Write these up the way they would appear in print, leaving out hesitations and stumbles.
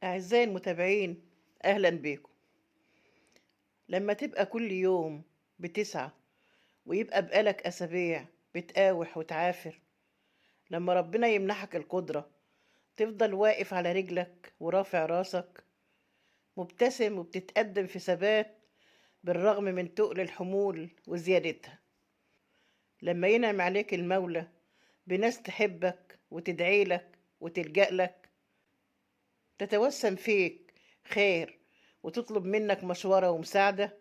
أعزائي المتابعين، أهلا بيكم. لما تبقى كل يوم بتسعى ويبقى بقالك أسابيع بتقاوح وتعافر، لما ربنا يمنحك القدرة تفضل واقف على رجلك ورافع راسك مبتسم وبتتقدم في ثبات بالرغم من تقل الحمول وزيادتها. لما ينعم عليك المولى بناس تحبك وتدعي لك وتلجأ لك، تتوسم فيك خير وتطلب منك مشورة ومساعدة،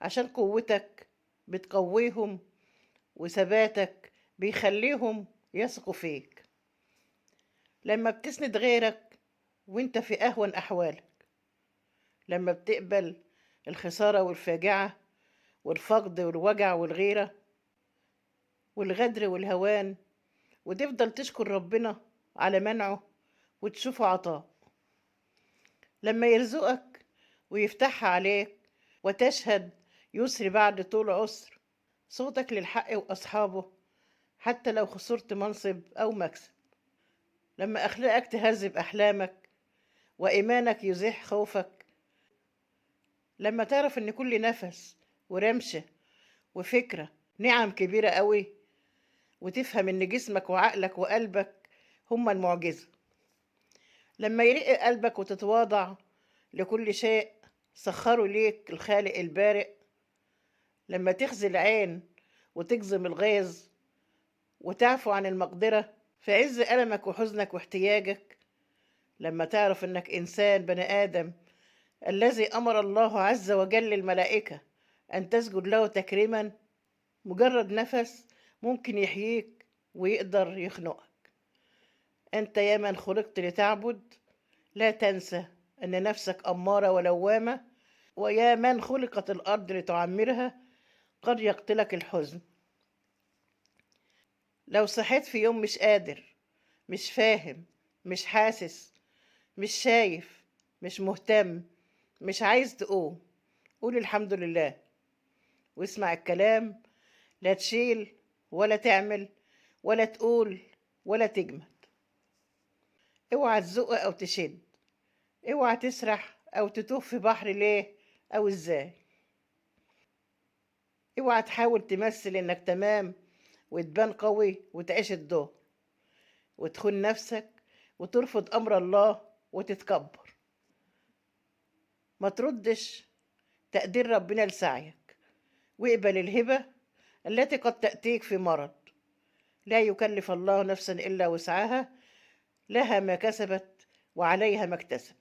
عشان قوتك بتقويهم وثباتك بيخليهم يثقوا فيك. لما بتسند غيرك وانت في أهون أحوالك، لما بتقبل الخسارة والفاجعة والفقد والوجع والغيرة والغدر والهوان، وتفضل تشكر ربنا على منعه وتشوفه عطاء. لما يرزقك ويفتحها عليك وتشهد يسر بعد طول عسر، صوتك للحق وأصحابه حتى لو خسرت منصب أو مكسب. لما أخلاقك تهذب أحلامك وإيمانك يزيح خوفك، لما تعرف إن كل نفس ورمشة وفكرة نعم كبيرة قوي، وتفهم إن جسمك وعقلك وقلبك هما المعجزة. لما يرق قلبك وتتواضع لكل شيء سخره ليك الخالق البارئ. لما تخزي العين وتجزم الغيظ وتعفو عن المقدرة في عز ألمك وحزنك واحتياجك. لما تعرف إنك إنسان بني آدم الذي أمر الله عز وجل الملائكة أن تسجد له تكريما، مجرد نفس ممكن يحييك ويقدر يخنقك. أنت يا من خلقت لتعبد، لا تنسى أن نفسك أمارة ولوامة، ويا من خلقت الأرض لتعمرها قد يقتلك الحزن. لو صحيت في يوم مش قادر، مش فاهم، مش حاسس، مش شايف، مش مهتم، مش عايز تقوم، قول الحمد لله واسمع الكلام، لا تشيل ولا تعمل ولا تقول ولا تجمد. اوعى تزق او تشد، اوعى تسرح او تتوه في بحر ليه او ازاي. اوعى تحاول تمثل انك تمام وتبان قوي وتعيش الدور وتخون نفسك وترفض امر الله وتتكبر. ما تردش تقدير ربنا لسعيك، واقبل الهبة التي قد تأتيك في مرض. لا يكلف الله نفسا إلا وسعها، لها ما كسبت وعليها ما اكتسبت.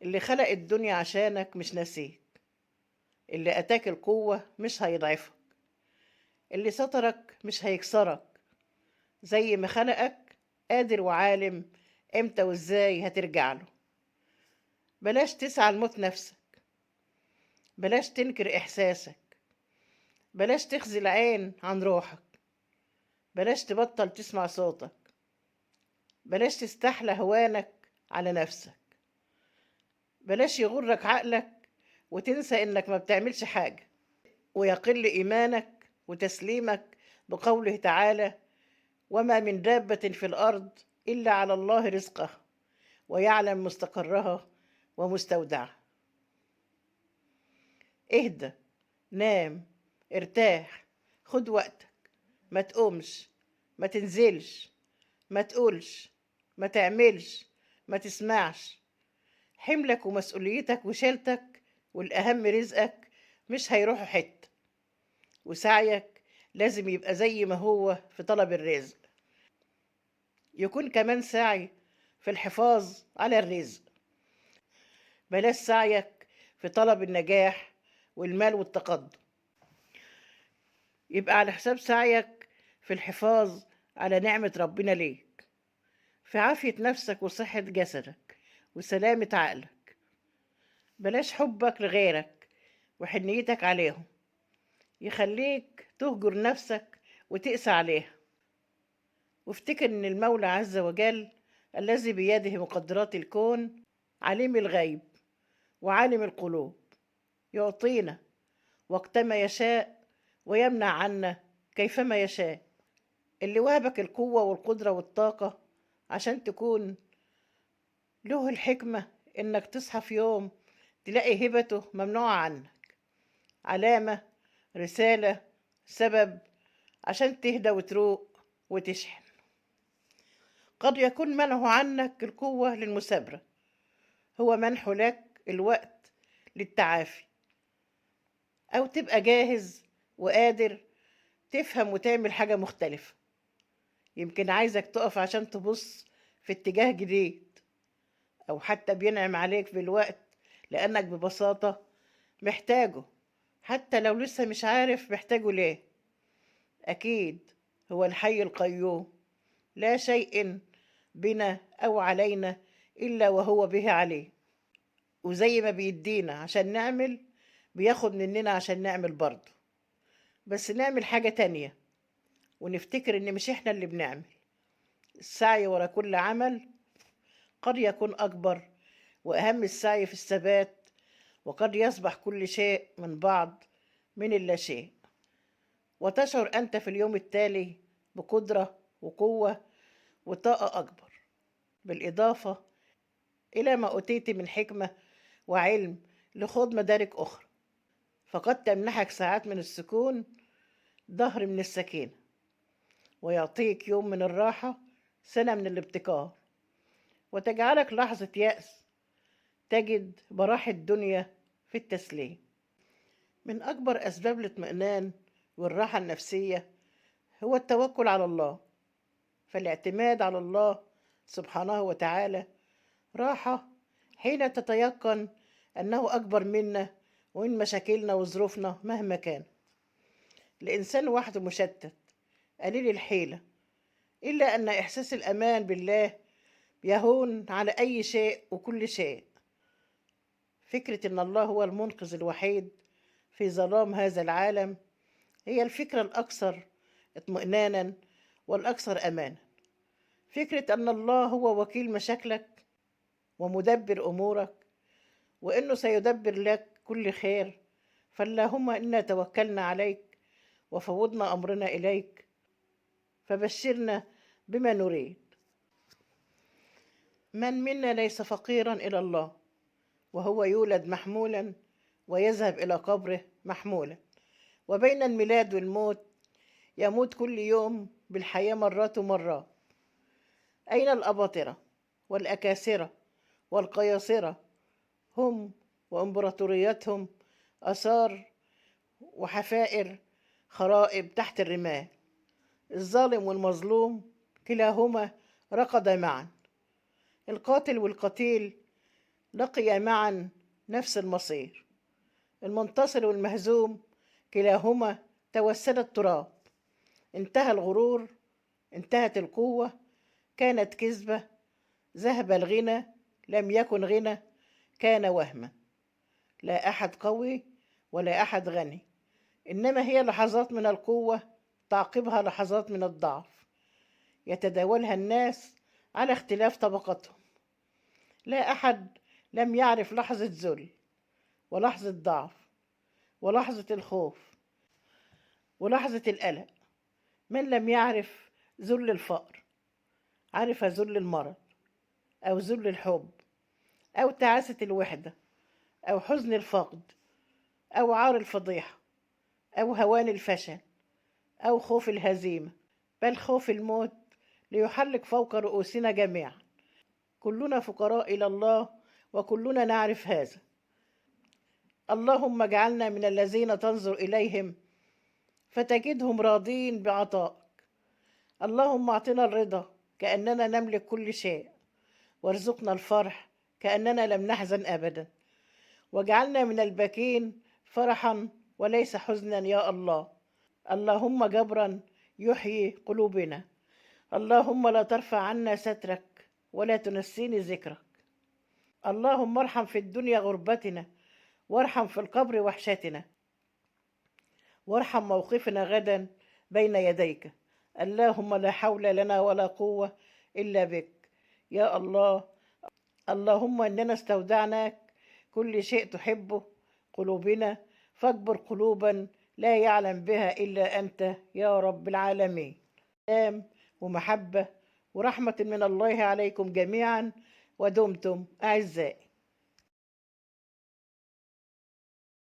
اللي خلق الدنيا عشانك مش ناسيك، اللي أتاك القوة مش هيضعفك، اللي سترك مش هيكسرك. زي ما خلقك قادر وعالم امتى وازاي هترجع له. بلاش تسعى لموت نفسك، بلاش تنكر إحساسك، بلاش تخزي العين عن روحك، بلاش تبطل تسمع صوتك، بلاش تستحلى هوانك على نفسك، بلاش يغرك عقلك وتنسى إنك ما بتعملش حاجة، ويقل إيمانك وتسليمك بقوله تعالى: وما من دابة في الأرض إلا على الله رزقها ويعلم مستقرها ومستودعها. اهدى، نام، ارتاح، خد وقتك، ما تقومش، ما تنزلش، ما تقولش، ما تعملش، ما تسمعش. حملك ومسؤوليتك وشيلتك والأهم رزقك مش هيروحوا حتة، وسعيك لازم يبقى زي ما هو في طلب الرزق، يكون كمان سعي في الحفاظ على الرزق. بلاش سعيك في طلب النجاح والمال والتقدم يبقى على حساب سعيك في الحفاظ على نعمة ربنا ليك، في عافية نفسك وصحة جسدك وسلامة عقلك. بلاش حبك لغيرك وحنيتك عليهم يخليك تهجر نفسك وتقسى عليها. وافتكر ان المولى عز وجل الذي بيده مقدرات الكون عليم الغيب وعالم القلوب، يعطينا وقتما يشاء ويمنع عنا كيفما يشاء. اللي وهبك القوة والقدرة والطاقة عشان تكون له الحكمة إنك تصحى في يوم تلاقي هبته ممنوعة عنك، علامة، رسالة، سبب عشان تهدى وتروق وتشحن. قد يكون منعه عنك القوة للمثابرة هو منحه لك الوقت للتعافي، أو تبقى جاهز وقادر تفهم وتعمل حاجة مختلفة. يمكن عايزك تقف عشان تبص في اتجاه جديد، أو حتى بينعم عليك بالوقت لأنك ببساطة محتاجه، حتى لو لسه مش عارف محتاجه ليه. أكيد هو الحي القيوم، لا شيء بنا أو علينا إلا وهو به عليه. وزي ما بيدينا عشان نعمل، بياخد مننا عشان نعمل برضه، بس نعمل حاجة تانية ونفتكر إن مش إحنا اللي بنعمل. السعي ورا كل عمل قد يكون أكبر وأهم السعي في الثبات، وقد يصبح كل شيء من بعض من اللا شيء، وتشعر أنت في اليوم التالي بقدرة وقوة وطاقة أكبر، بالإضافة إلى ما أوتيت من حكمة وعلم لخوض مدارك أخرى. فقد تمنحك ساعات من السكون ظهر من السكينة، ويعطيك يوم من الراحة سنة من الابتكار، وتجعلك لحظة يأس تجد براح الدنيا في التسليم. من أكبر أسباب الاطمئنان والراحة النفسية هو التوكل على الله. فالاعتماد على الله سبحانه وتعالى راحة حين تتيقن أنه أكبر منا ومن مشاكلنا وظروفنا مهما كان. الإنسان وحده مشتت قليل الحيلة، إلا أن إحساس الأمان بالله يهون على أي شيء وكل شيء. فكرة أن الله هو المنقذ الوحيد في ظلام هذا العالم هي الفكرة الأكثر اطمئنانا والأكثر أمانا. فكرة أن الله هو وكيل مشاكلك ومدبر أمورك، وإنه سيدبر لك كل خير، فاللهم إنا توكلنا عليك وفوضنا أمرنا إليك فبشرنا بما نريد. من منا ليس فقيرا إلى الله، وهو يولد محمولا ويذهب إلى قبره محمولا، وبين الميلاد والموت يموت كل يوم بالحياة مرات ومرات. أين الأباطرة والأكاسرة والقياصرة؟ هم وإمبراطوريتهم آثار وحفائر خرائب تحت الرمال. الظالم والمظلوم كلاهما رقد معا، القاتل والقتيل لقيا معا نفس المصير، المنتصر والمهزوم كلاهما توسد التراب. انتهى الغرور، انتهت القوة، كانت كذبة، ذهب الغنى، لم يكن غنى، كان وهما. لا أحد قوي ولا أحد غني، إنما هي لحظات من القوة تعقبها لحظات من الضعف يتداولها الناس على اختلاف طبقاتهم. لا أحد لم يعرف لحظة ذل ولحظة ضعف ولحظة الخوف ولحظة القلق. من لم يعرف ذل الفقر عرف ذل المرض أو ذل الحب أو تعاسة الوحدة أو حزن الفقد أو عار الفضيحة أو هوان الفشل أو خوف الهزيمة، بل خوف الموت ليحلق فوق رؤوسنا جميعا. كلنا فقراء إلى الله وكلنا نعرف هذا. اللهم اجعلنا من الذين تنظر إليهم فتجدهم راضين بعطائك. اللهم اعطنا الرضا كأننا نملك كل شيء، وارزقنا الفرح كأننا لم نحزن أبدا، واجعلنا من الباكين فرحا وليس حزنا يا الله. اللهم جبرا يحيي قلوبنا. اللهم لا ترفع عنا سترك ولا تنسيني ذكرك. اللهم ارحم في الدنيا غربتنا، وارحم في القبر وحشتنا، وارحم موقفنا غدا بين يديك. اللهم لا حول لنا ولا قوة إلا بك يا الله. اللهم إننا استودعناك كل شيء تحبه قلوبنا، فاجبر قلوبا لا يعلم بها إلا أنت يا رب العالمين. سلام ومحبة ورحمة من الله عليكم جميعا، ودمتم أعزائي.